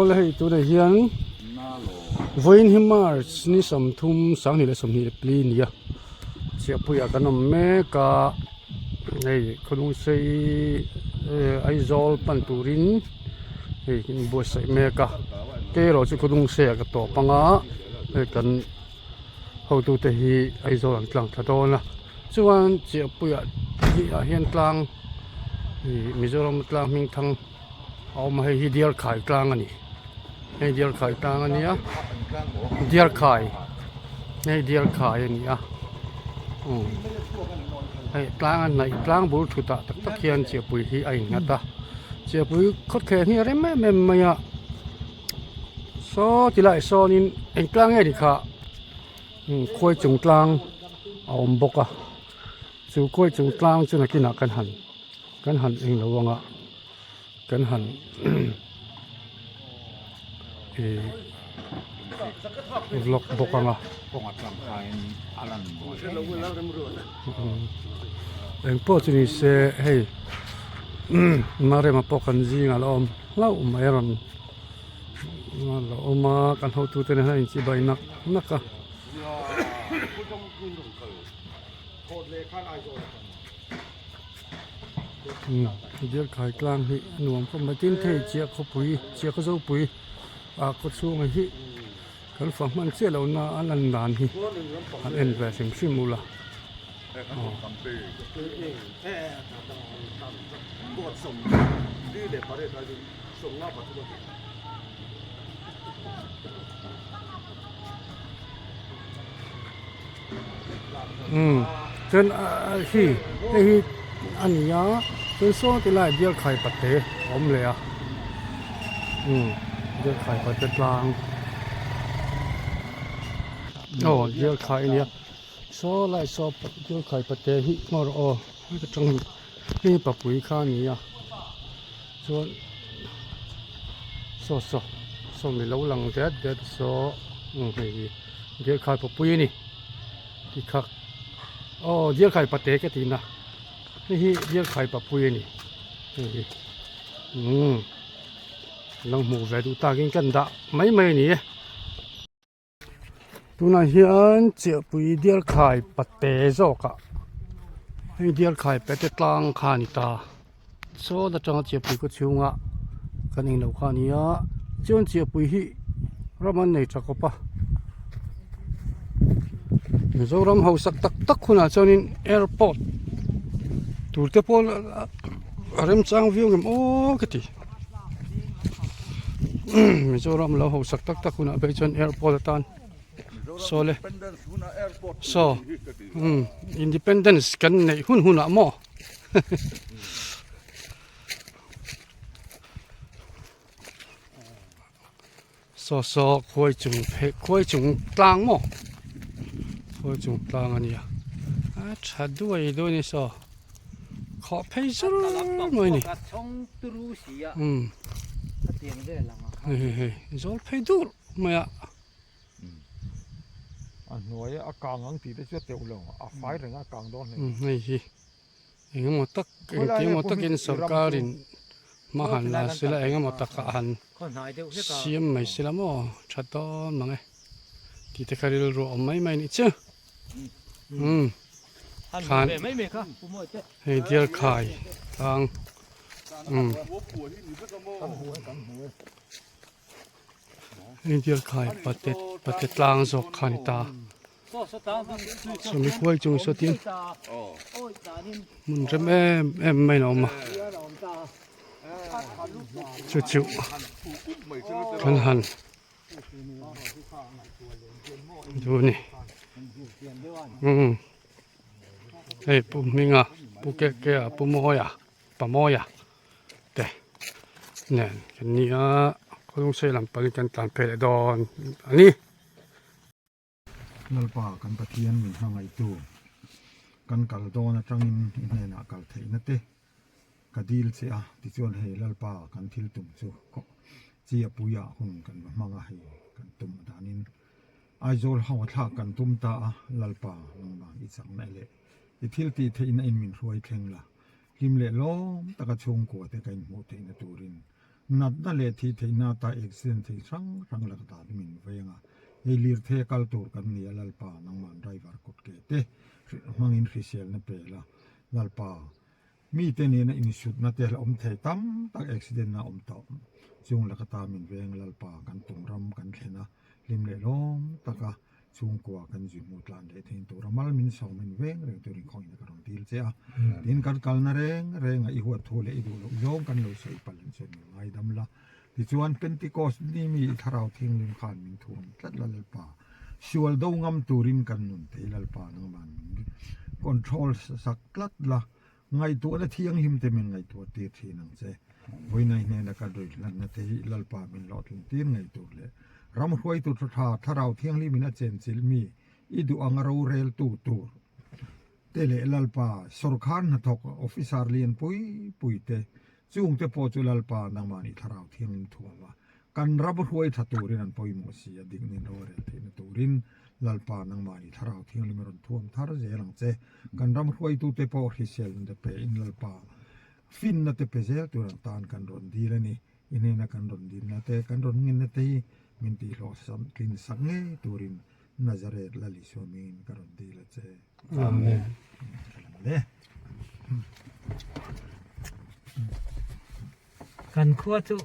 Awle hei tunah hian vawiin hi march ni 30 2024 a ni a chiahpuiah kan awm mek a hei khawlung sei Aizawl pan turin hei kan inbuatsaih mek a kei erawh chu khawlung seiah ka tawp ang a hei kan hotute hi Aizawl an tlang thla dawn a chuan chiahpuiah ah hian tlang ih Mizoram tlang hming thang. A awm a hei hi Diarkhai tlang a ni hei Diarkhai tlang a nia Diarkhai hei Diarkhai a ni a umm hei tlang a hnaih tlang bul thut ah tak tak hian Chiahpui hi a innghat a Chiahpui khawthleng hi a rem em em mai a saw ti laiah sawnin eng tlang nge ni kha umm khuai chung tlang a awm bawk a chu khuai chung tlang chu nakinah kan han. Kan han eng lo anga kan han ih vlog bawk anga eng pawh chu ni se hei Marema pawh kan zingah la awm hlauh mai a rawn la awm a kan hotute nen hian a inchibai nak nak a. Diarkhai tlang hi a nuam khawp mai tin thei chiah khawpui chiah khaw zopui ah khaw chhungah hi kan fa hman chiah loh na a lan dan hi han en ve hrim hrim ula aw. Umm chuan ah hi hei hi a ni a chuan saw ti lai bial khai pate a awm leh a umm bial khai pate tlang aw bial khai a nia saw lai saw bial khai pate hi maw rawh aw heta tang hi hei papui kha a ni a chuan saw saw saw mi lo lang det det saw umm hei hi bial khai papui a ni. Tikhak aw Dialkhai pate ka tih na hei hi Dialkhai papui a ni hei hi umm lo hmuh ve duh takin kan dah mai mai a ni e tunah hian Chiahpui Dialkhai pate zawkah hei Dialkhai pate tlang kha a ni ta sawn atanga Chiahpui khaw chhunga kan englo kha a ni a chuan Chiahpui hi ram an nei tha khawp a Mizoram hausak tak tak hunah chuanin airport tur te pawh a remchang viau ngem aw ka ti Mizoram lo hausak tak tak hunah phei chuan airport atan saw le saw umm independence kan neih hun hunah maw. Saw saw khuai chung phei khuai chung tlang maw khuai chung tlang a nia a tha duai duai a ni saw khawh phei zur mai a ni umm hei hei hei zawl phei dur mai a. A hnuaia a kang ang tih te chu a teuh lo, a fai reng a kang dawn hle. Hei hi engemaw tak engemaw takin sorkarin hma han la sela engemaw takah han siam mai sela maw tha dawn mang e tih te kha rilru a awm mai mai a nih chu umm khan hei Dialkhai tlang umm. India khai pate pate tlang zawk kha a ni ta sawmi khuai chung sawtin hmun rem em em mai in a awm a chu chu kan han duh a ni umm hei pu hminga pu kekea pu mawia pa mawia. te nen kan ni a khawlung sei lam pangin kan tlan phei leh dawn a ni. Lalpa kan Pathian min hmangaihtu kan kal dawn atangin i hnenah kal theihna te ka dil che a tichuan hei Lalpa kan thil tum chu chi a puiah hun kan va hmang a hei kan tum danin Aizawl ho a thlak kan tum ta a Lalpa nangmah i chakna leh i thil tih theihna in min hruai thleng la. Hlim leh lawm taka chhungkua te ka inhmuh theihna turin Natna leh thih theihna ata accident thei hrang hrang lak dan min veng a, hei lirthei a kal tur kan ni a Lalpa nangman driver kut ke te hmangin hriselna pe la Lalpa mite nena insutna te la awm thei tam tak accident na awm tawh chung lak ata min veng Lalpa kan tum ram kan thlen a hlim leh hlawm tak a chhungkua kan zui hmu tlan leh thein tura mal min sawm in veng reng turin khawngin ka rawn dil che a tin kan kalna reng reng a i huat thu leh i duh loh zawng kan lo sawi palh in chuan min ngaidam la tichuan Pentecost ni mi i thlarau thianghlim khan min thuam tlat la Lalpa sual do ngam turin kan nun thei Lalpa nangman min control sak tlat la Ngaihtuahna thianghlim te min ngaihtuah tir thin ang che. Vawiinai hnena ka ruihhlanna te hi Lalpa min hlawhtlin tir ngei tur leh ram hruaitu tha tha thlarau thianghlim in a chenchilh mi i duh anga roreltu tur te leh Lalpa sawrkhar hnathawk officer lian pui pui te chung te pawh chu Lalpa nangmahni thlarau thianghlim thuam a Kan ram hruai tha turin an pawimawh si a, diknin rorel theihna turin Lalpa nangmahni Thlarau Thianghlim a rawn thuam thar zel ang che. Kan ram hruaitute pawh hriselna te pe in Lalpa finna te pe zel tur an tan kan rawn dil a ni. I hnena kan rawn dilna te, kan rawn ngenna te hi min tihhlawh sam tlin sak ngei turin Nazareth Lal Isua hmingin ka rawn dil a che. Amen. Kan khua chu.